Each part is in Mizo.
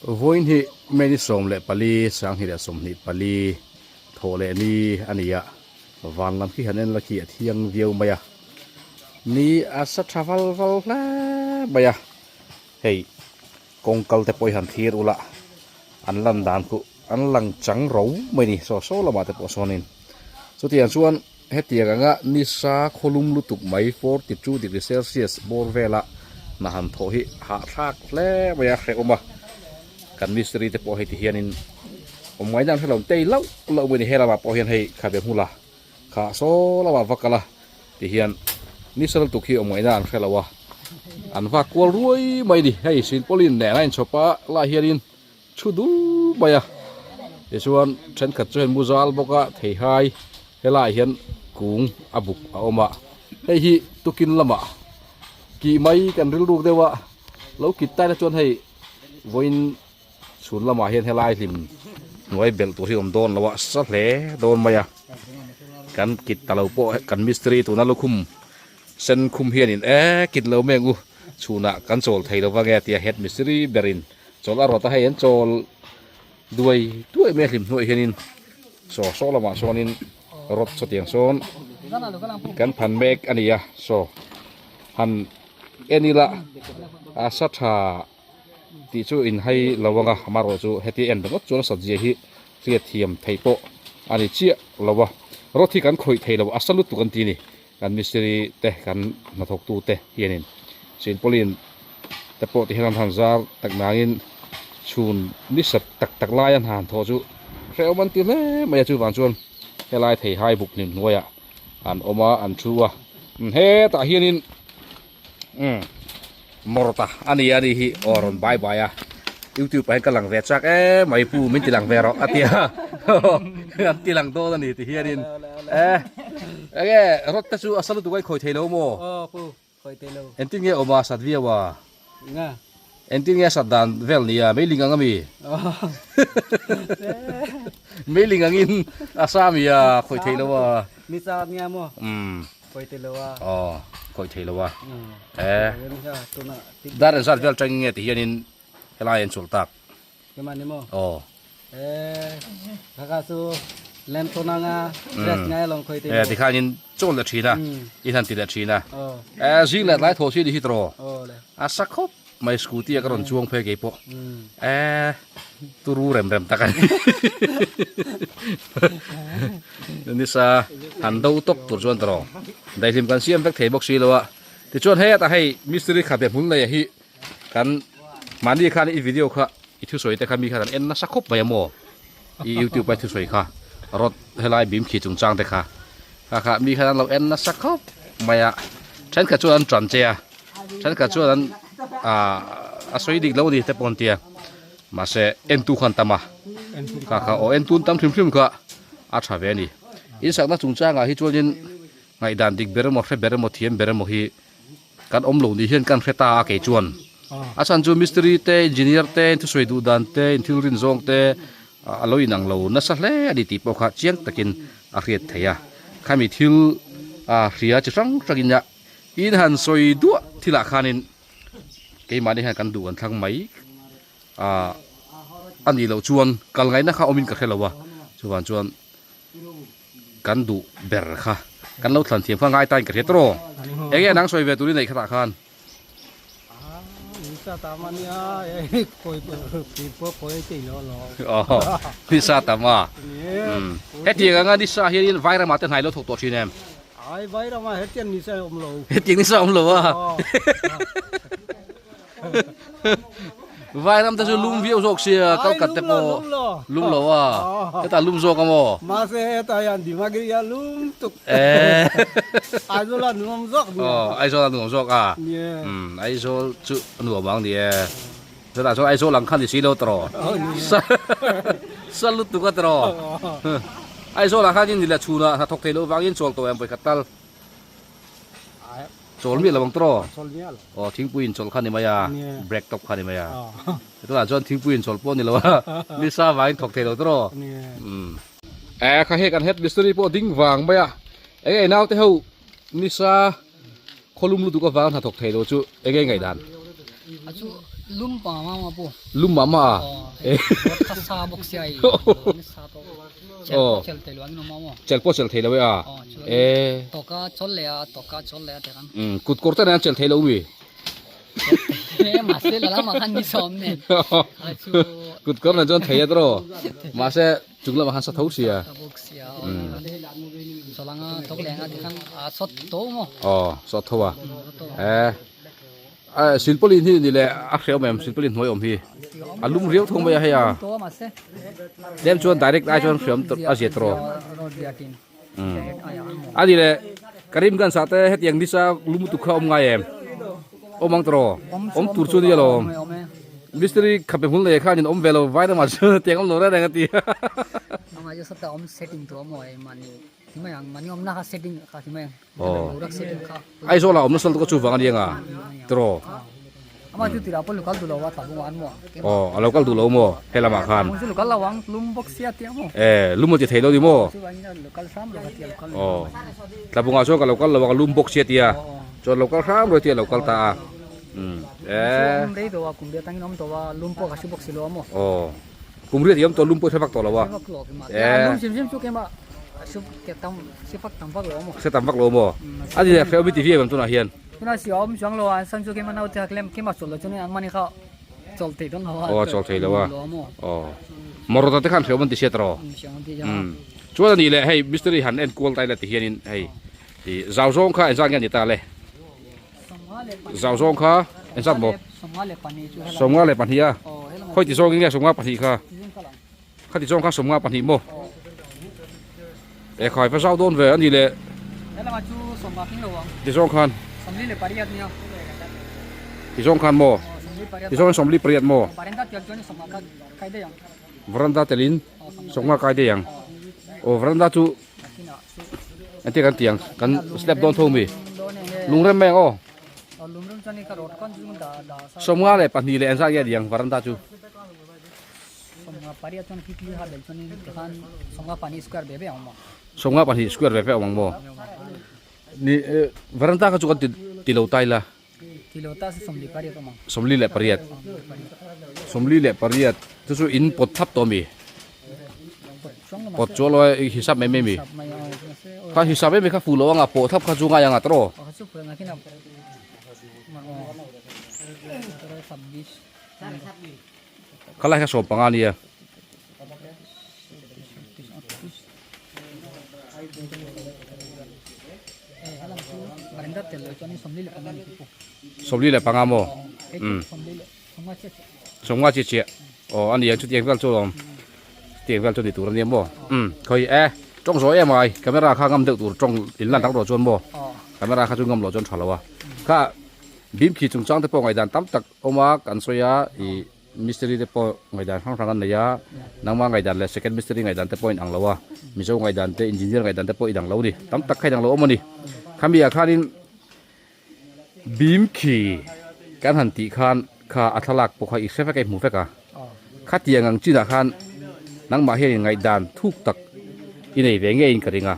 Vawiin hi May ni 14 2024 thawh leh ni a ni a, van lam khi han en la khi a thiang viau mai a, ni a sa tha val val hle mai a, hei kawng kal te pawh hi han thlir ula an lan dan khu an lang chang ro mai a ni saw saw lamah te pawh sawnin chutiang chuan hetiang anga nisa khawlum lutuk mai 42 degree celsius bawr vela hna han thawh hi hahthlak hle mai a hrehawm a kan mistiri te pawh hei ti hianin awm ngaina an hrelo tei lauh lauh mai a ni he lamah pawh hian hei khabe hmula kha saw lamah va kal a ti hian nisa lutuk hi awm ngaihna an hrelo a an vak kual ruai mai a ni hei silpaulin nen a inchhawp a lai hianin Thu dul mai a, tichuan thenkhat chu hei muzal bawk a theihai helaiah hian kung a buk a awm a, hei hi tukin lamah kih mai kan rilruk deuh a, lo kit taina chuan hei vawiin chhun lamah hian helai hlim hnuai belh tur hi awm dawn lo a, sa hle dawn mai a, kan kit ta lo pawh kan mistiri tuna lukhum sen khum hianin e kit lo mai ang u chhunah kan chawl thei lo vang e tia head mistiri berin. Chawl a rawt a hei an chawl duai duai mai a hlim hnuaiah hianin saw saw lamah sawnin rawt chutiang sawn kan phan mek a ni a saw han en ila a sa tha tih chu in hai lo ang a amaherawh chu heti en ringawt chuan a sat zia hi hriat thiam theih pawh a ni chiah lo a rawt hi kan khawih thei lo a sa lutuk an ti a ni. Kan mistiri te kan hnathawk tu te hianin silpaulin te pawh ti hian an han zar tak nangin chhun ni sat tak tak lai an han thawh chu hrehawm an ti hle mai a chuvang chuan helai theihai buk hnim hnuaiah an awm a an thu a hetah hianin umm mawrta a ni a ni hi aw rawn bai bai a youtube ah hian ka lang ve chak em mai pu min ti lang ve rawh a ti a an ti lang dawn a ni ti hianin e enge rawt te chu a sa lutuk a i khawi thei lo maw aw pu khawi thei lo engtin nge awm a sat viau a nga engtin nge a sat dan vel nia meiling ang ami meiling angin a sa ami a khawi thei lo a ni sa nia maw umm Khawih thei lo a. Aw, khawih thei lo a. Eh. Dar engzat vel tang nge ti hianin helai an chawlh tak. Kemah ni maw? Aw. Eh, kaka chu lem tona nga dress ngai alawm khawih thei lo. Eh, tikhanin chawl leh thin a, i han ti leh thin a. Eh, zing leh tlai thaw si ni hi tawh. Aw le. A sa khawp. Mai scooty a ka rawn chuang phei kei pawh eh turu rem rem tak a ni nisa han do tawp tur chuan tawh daihlim kan siam vek thei bawk si lo a tichuan hetah hei mistiri khat leh hmun nei hi kan mahni khan i video kha i thusawi te kha mi khan an en nasa khawp mai a maw i youtube a i thusawi kha rawt helai bim khi chungchang te kha kha kha mi khan an lo en nasa khawp mai a thenkhat chuan an tan che a. Thenkhat chuan an ah a sawi dik lo a ni te pawh an tia mahse entu khan tam a kha kha aw entu an tam hrim hrim kha a tha ve a ni in sakna chungchangah hi chuanin ngaihdan dik ber emaw hre ber emaw thiam ber emaw hi kan awm lo ni hian kan hre ta a kei chuan a chhan chu mistiri te engineer te thusawi duh dan te thil rin zawng te a lo inang lo nasa hle a ni tih pawh kha chiang takin a hriat theih a khami thil ah hria chi hrang hrangin a. In han sawi duah thilah khanin keimahni hian kan duh kan thlang mai ah a nih loh chuan kal ngaihna kha awmin ka hre lo a chuvang chuan kan duh ber kha kan lo thlan thiam kha ngai tain ka hria tawh eng nge nang sawi ve turin neih khatah khan. Aw nisa tam a hetiang anga nisa hianin vairamah te hnai lo thawk tawh thin em. Ai vai rama hetiang ni sa awm lo. Hetiang ni sa awm lo a. Vai ram te chu lum viau zawk sia kal khat te pawh lum lo a. Hetah lum zawk a maw? Mahse hetah hian Dimagiri a lum tuk. Aizawl a nuam zawk nia. Aw Aizawl a nuam zawk a. Umm Aizawl chu a nuam ang ni e. Chutah chuan Aizawl ang kha ni si lo tawh. Sa lutuk a tawh. Aizawl ah khan in ni leh chhunah hnathawk thei loh vangin chawl tawh em vawikhat tal. Chawl miah lo ang tawh. Aw thingpui in chawl kha ni mai a, break tawp kha ni mai a. Tunah chuan thingpui in chawl pawh ni lo a, nisa vangin thawk thei lo tawh. Eh kha hei kan head mistiri pawh ding vang mai a, eng nge naute ho nisa khawlum lutuk avang hnathawk thei lo chu eng nge ngaihdan? A chu Lum pa ma ma pu. Lum ma ma. Kha sa bawk sia i. Sa to. Chel pawh chel thei lo ang in awm a maw. Chel pawh chel thei lo e a. E. Tawka chawl leh a tawka chawl leh a ti kan. Kut kawr te nen an chel thei lo mi. Mahse la lamah khan ni sawm nen. Kut kawr nen chuan thei a tawh. Mahse chung lamah khan sa tho sia. Sa bawk sia. Chawlanga thawk leh anga ti khan a sawt tho maw. Aw sawt tho a. E. Silpaulin hi ni leh a hrehawm em silpaulin hnuai awm hi a lum riau thung mai a hei a tlem chuan direct ai chuan hreawm a zia tawh a ni leh karim gan sah te hetiang nisa lum lutuk kha awm ngai em awm ang tawh awm tur chu nia lawm mistiri khape hmul nei khan in awm ve lo vai ramah chuan hetiang awm lo reng reng a ti Aizawl ah awm nasa lutuk a chuvang a ni anga tiraw aw a lo kal duh lo maw he lamah khan e lum a ti thei lo ni maw aw tlabungah chuan ka lo kal lo a lum bawk sia tia chuan lo kal hram rawih tia lo kal ta a e aw. Kum riat i awm tawh lum pawh i hre vak tawh lo a. Eh. Hre tam vak lo maw? A ni leh hrehawm i ti viau em tunah hian? Aw a chawl thei lo a. Aw. Motor te khan hrehawm an ti hriat rawh. Chuan a ni leh hei mistiri han en kual ta ila ti hianin hei i zau zawng kha engzat nge a ni ta le? Zau zawng kha engzat maw? Sawmnga leh pahnih a. Khawi ti zawngin nge sawmnga pahnih kha? Khati zawng kha sawmnga pahnih maw? E khai va zau dawn ve a ni le. Ti zawng khan. Ti zawng khan maw? Ti zawng sawmli pariat maw? Veranda telin sawmnga kai daih ang. Aw veranda chu Engtin kan tiang kan step dawn tho mi lungrem mai ang aw sawmnga leh pahnih leh engzat nge a ni ang varanda chu sawmnga pahnih square ve ve a awm ang maw ni varanda kha chu kan ti lo ta ila sawmli leh pariat sawmli leh pariat chu chu in pawt thlap tawh a mi pawt chu alawia i hisap mai mai mi kha hisap em em kha fuh loh anga pawh thlap kha chu ngai anga tawh khalai kha sawm panga ania. Sawmli leh panga maw umm sawmnga chiah chiah aw a nia chutiang vel chu a awm chutiang vel chu ni tur a nia maw umm khawi e tawng zawh em ai camera kha ngam deuh tur tawng in lan tak rawh chuan maw camera kha chu ngam loh chuan tha lo a kha bim khi chungchang te pawh ngaihdan tam tak awm a kan sawi a ih. Mistiri te pawh ngaihdan hrang hrang an nei a, nangma ngaihdan leh second mistiri ngaihdan te pawh a inang lo a, Mizo ngaihdan te engineer ngaihdan te pawh a inang lo a ni, tam tak kha inang lo awm a ni. Khami ah khanin bim khi kan han tih khan kha a thlalak pawh kha i hre vek a i hmu vek a, khatiang ang chinah khan nangmah hianin ngaihdan thuk tak i nei ve ngeiin ka ring a,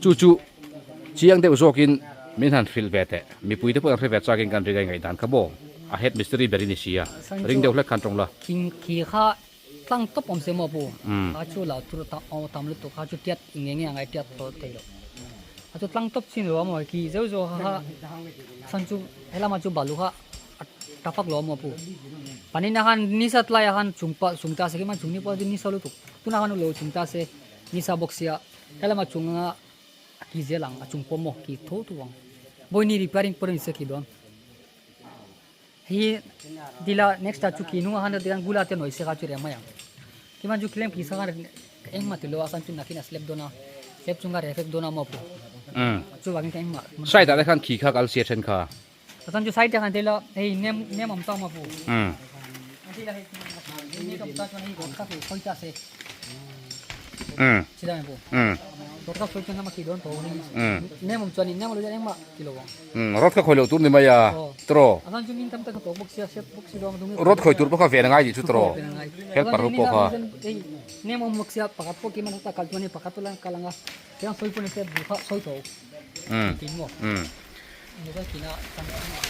chu chu chiang deuh zawkin min han hrilh ve teh, mipui te pawh an hre ve chakin kan ring a i ngaihdan kha maw? A head mystery ber i ni si a, ring deuh hlek khan tawng la. Thing khi kha tlang tawp awm se maw pu? Kha chu lo tur aw tam lutuk kha chu tiat nge nge angai tiat tawh thei lo. Kha chu tlang tawp chin lo a maw khi zeuh zeuh kha kha san chu helama chu balu kha a ta fak lo a maw pu? Panin ah khan nisa tlai ah khan chung pah chung ta se khi man chung ni pawh chu nisa lutuk tunah khan lo chung ta se nisa bawk sia helama chunga a ki zel ang a chung pawh maw ki tho tho ang bawini repairing pawh ni se khi dawn. Hi dila next ah chu ki hnungah khan tiang gula te nawi se kha chu reh mai ang kiman chu claim ki sa khan engmah tilo a chuan chu nakin a slap dawn a slap chunga reh vek dawn a maw pu chuvangin ka engmah side ah te khan khi kha kal sia then kha chuan chu side ah khan tila hei nem nem awm ta maw pu tila hei nem awm ta chuan hei rod kha khawi ta se chila mai pu rod kha khawi chuan hama khi dawn tho nem awm chuan nem lo chuan engmah tilo ang Rod kha khawi loh tur ni mai a tiraw? Rod khawi tur pawh kha ven a ngai tih chu tiraw? Helper ho pawh kha.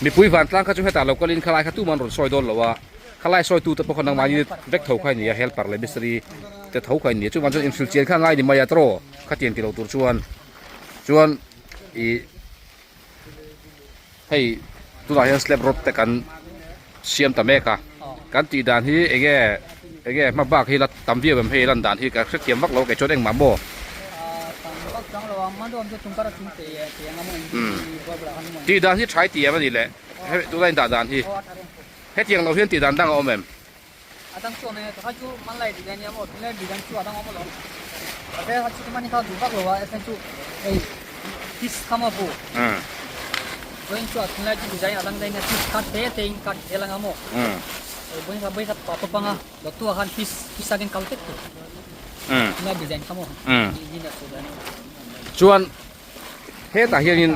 Mipui vantlang kha chu hetah lo kalin khalai kha tuman rawn sawi dawn lo a. Khalai sawitu te pawh kha nangmahni vek tho kha a ni a, helper leh mistiri te tho kha a ni a, chuvang chuan inhrilh chian kha a ngai ni mai a tawrh khatiang ti lo tur chuan chuan ih hei tunah hian slab rod te kan siam ta mek a, kan tih dan hi eng nge eng nge hma bak hi la tam viau em hei lan dan hi ka hrethiam vak lo kei chuan engmah maw? Tih dan hi tha i ti em a ni le hei tuna indah dan hi. Hetiang lo hian tih dan dang a awm em? Chuan hetah hianin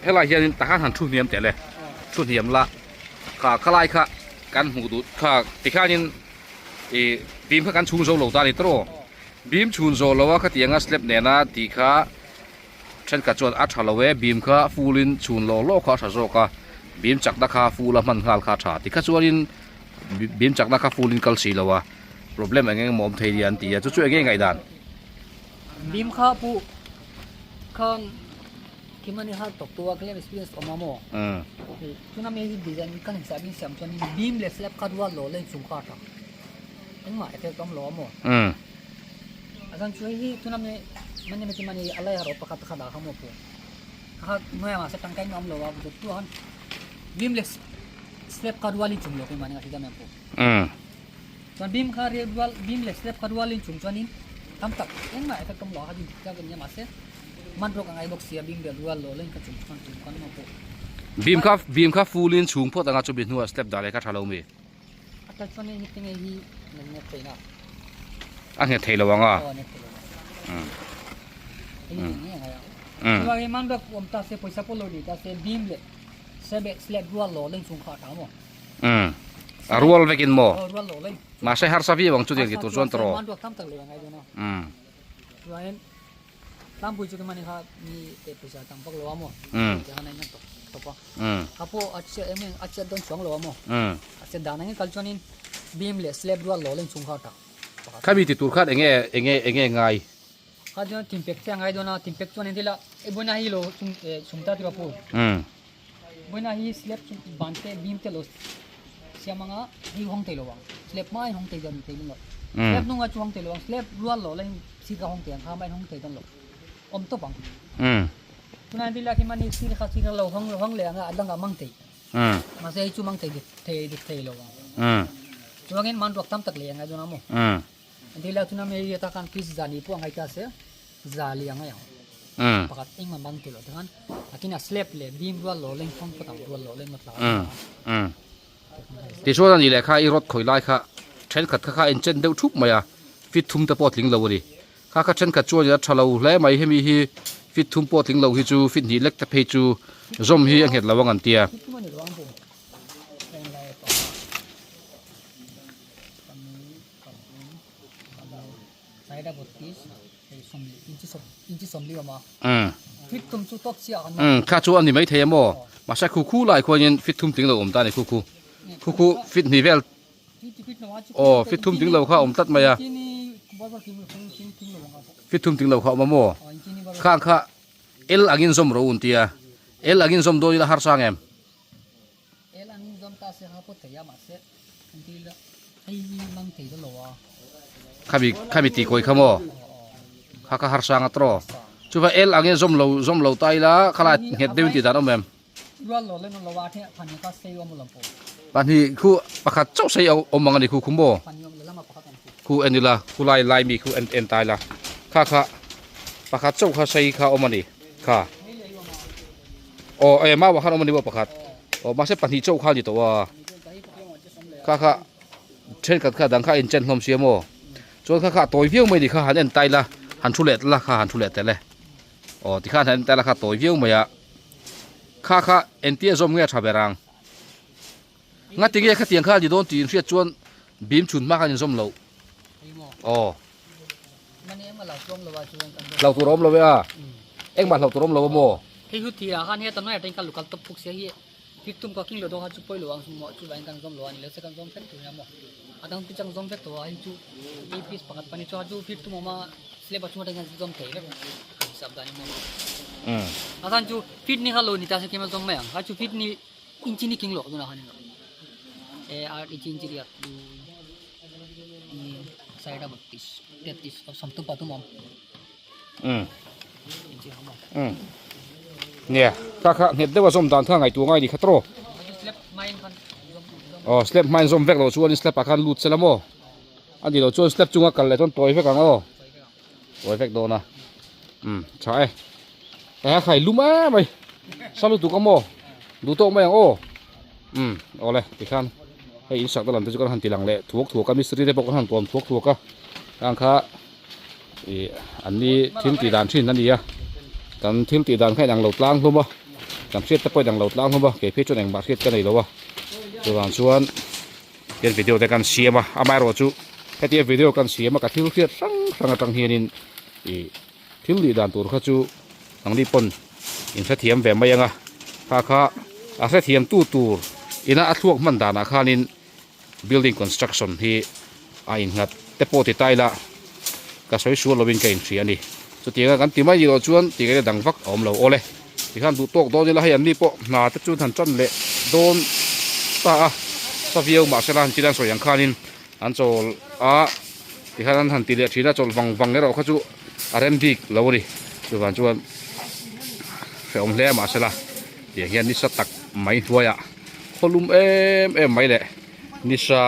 helaiah hianin takhan han thu hniam teh le thu hniam la. Kha khalai kha kan hmuh duh kha tikhanin ih bim kha kan chhung zo lo ta a ni tawh bim chhun zawh lo a khatianga slab nena tih kha thenkhat chuan a tha lo e bim kha full in chhun lawh lawh kha a tha zawk a bim chakna kha full a hman nghal kha a tha tikha chuanin bim chakna kha full in kal si lo a problem eng eng emaw awm thei nia an ti a chu chu eng nge ngaihdan. Bim kha pawh khan. Kimani har tawk tu a claim experience awm a maw? Tuna mi hi design kan hisap in siam chuan in beam leh slab kha rual lo leng chung kha tha. Engmah effect awm lo a maw? A zan chu hei hi tuna mi mani mati mani a lai har pakhat kha dah kha maw pu. Kha hnuai ah se tangkai in awm lo a but tu han beam leh slab kha rual in chung lo kimani ka hriat a pu. Chuan beam kha rual beam leh slab kha rual in chung chuan in tam tak engmah effect awm lo a kha din tak in nia mahse Man rawk a ngai bawk sia bim bel rual lo leng ka chung chuan tum kan maw pawh. Bim kha bim kha full in chhung phawt anga chumi hnuah step dah leh kha tha lo mi. A tel chuan hei tinge hi nen nghet theih na. A nghet thei lo ang a. Aw nghet thei lo ang. Hei hi nge ngai a. Chuan hei man rawk awm ta se pawisa pawh lo nei ta se bim leh sebe slab rual lo leng chung kha a tha maw. Umm a rual vekin maw. Aw rual lo leng. Mahse harsa viau ang chutiang ti tur chuan tawh. Man rawk tam tak lo ngai dawn a. Umm. Chuan Tlangpui chu keimahni kha mi te pawisa tam vak lo a maw ti khan a inang tawp tawp a kha pawh a chhiat em em a chhiat dawn chuang lo a maw a chhiat dan angin kal chuanin beam leh slab rual lo leng chhung kha a tha pakhat. Khami ti tur khan enge enge enge ngai? Kha chuan timpek te a ngai dawn a timpek chuan engti la i buaina hi lo chung chhung ta tura pu buaina hi slab chu ban te beam te lo siam anga hei hawng thei lo ang slab hma in hawng thei dawn thei lo slab hnungah chu hawng thei lo ang slab rual lo la in Sir ka hawng teh ang kha mah in hawng thei dawn lo awm tawp ang. Tunah hian Lila khi mahni sir kha sir lo hawng hawng leh ang a a dangah mang thei. Mahse hei chu mang thei dik thei dik thei lo ang. Chuangin man ruak tam tak leh angai dawn a maw. Lila tuna mi hei ata khan piece zani pawh a ngai ta se zali a ngai ang. Pakhat engmah mang thei lo te khan takin a slab leh beam rual lo leng fawng phawt ang rual lo leng a tla a. Tichuan a ni leh kha i rawt khawi lai kha thenkhat kha kha a inchen deuh thup mai a, fit thum te pawh a tling lo a ni. Kha kha thenkhat chuan a tha lo hle mai, hemi hi fit thum pawh a tling lo hi chu fit hnih lek te phei chu zawm hi a nghet lo ang an ti a. Umm kha chu a ni maithei a maw mahse khu khu lai khuanin fit thum tling lo awm ta a ni khu khu khu khu fit hnih vel aw fit thum tling lo kha a awm tlat mai a fit thum tling lo kha a awm a maw khang kha L angin zawm rawh u an ti a L angin zawm dawn ila harsa ang em? El an zawm ta se ha pawh thei a mahse an ti la hei hi mang thei dawn lo a. Khami khami tih kawi kha maw kha kha har sang a tawh chuva el ang in zawm lo zawm lo ta ila khalai nghet deuhin tih dan a awm em. Rual lo len lo a the phani kha sei awm lo pawh. Pahnih khu pakhat chauh sei awm ang a ni khu khu maw. Phani awm lo lama pakhat awm khu. Khu en ila khu lai lai mi khu en en ta ila kha kha pakhat chauh kha sei kha awm a ni kha. Aw eh mau ah khan awm a ni maw pakhat aw mahse pahnih chauh kha a ni tawh a kha kha thenkhat kha dang kha a inchen hlawm sia maw chuan kha kha a tawi viau mai ni kha han en tai la han thu leh la kha han thu leh tel e aw tikhan han en tai la kha a tawi viau mai a kha kha engtia zawm nge a tha ber ang ngati nge khatiang kha a ni dawn tih inhriat chuan bim chhun hma khan inzawm loh aw. Hlau tur a awm lo e a, engmah hlau tur a awm lo a maw? Hei hu ti ah khan heta hnuaiah te hian ka lukal tawp phuk sia hi. Fit tum ka king lo dawn kha chu pawi lo ang chu maw chuvangin kan zawm lo a ni lo se kan zawm vek tur nia maw a dang te chuan zawm vek tawh a hei chu a piece pakhat pahnih chu a chu fit tum a awm a slab a chhung atangin an zawm thei vek a hisap dan emaw a chuan chu fit ni kha lo ni ta se kema zawm mai ang a chu fit ni inchi ni king lo tunah khan e a inchi inchi riat side a bawktis tettis sawmthum pathum a awm. Nia kha kha nghet deuh a zawm dan kha ngaihtuah ngai ni kha tawh aw slab hmain zawm vek loh chuan slab ah khan lut sela maw a ni loh chuan slab chunga kal leh chuan tawi vek ang aw tawi vek dawn a um tha e he a khai lum em mai sa lutuk a maw duh tawk mai ang aw um awle tikhan hei in sak na lam te chu kan han ti lang leh thuak thuak a mistiri te pawh kan han tuam thuak thuak a khang kha. Ih an ni thil tih dan thin a ni a kan thil tih dan kha inang lo tlang hlum a kan hriat te pawh inang lo tlang hlum a kei phei chuan engmah hriat ka nei lo a chuvang chuan hian video te kan siam a amaherawhchu hetia video kan siam a ka thil hriat hrang hrang atang hianin ih thil nih dan tur kha chu nangni pawn in hrethiam ve mai ang a kha kha a hrethiam tu tur ina a thluak hman danah khanin. Building construction hi a innghat te pawh ti ta ila ka sawi sual lovin ka inhria a ni. Chutianga kan ti mai ni loh chuan ti ngaihna dang vak a awm lo awl e. Tikhan duh tawk dawn ila hei an ni pawh hna te chu han tan leh dawn ta a, sa viau mahsela han chilan sawi ang khanin an chawl a, tikhan an han ti leh thin a chawlh vang vang erawh kha chu a rem bik lo a ni. Chuvang chuan hrehawm hle mahsela tiang hian nisa tak mai hnuaiah. Khawlum em em mai leh nisa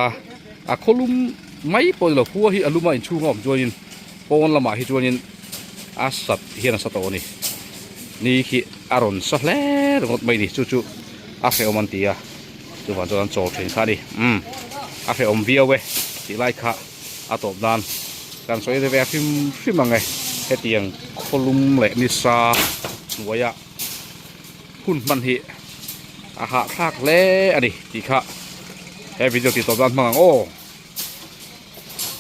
a khawlum mai pawh nilo khua hi a lum a inchhung a awm chuanin pawn lamah hi chuanin a sat hian a sa tawh a ni ni khi a rawn sa hle ringawt mai a ni chu chu a hrehawm an ti a chuvang chuan an chawl thin kha a ni umm a hrehawm viau e tih lai kha a tawp nan kan sawi ve hrim hrim ang e hetiang khawlum leh nisa hnuaiah. Hun hman hi a hahthlak hle a ni tih kha he video tih tawp nan hmang ang aw.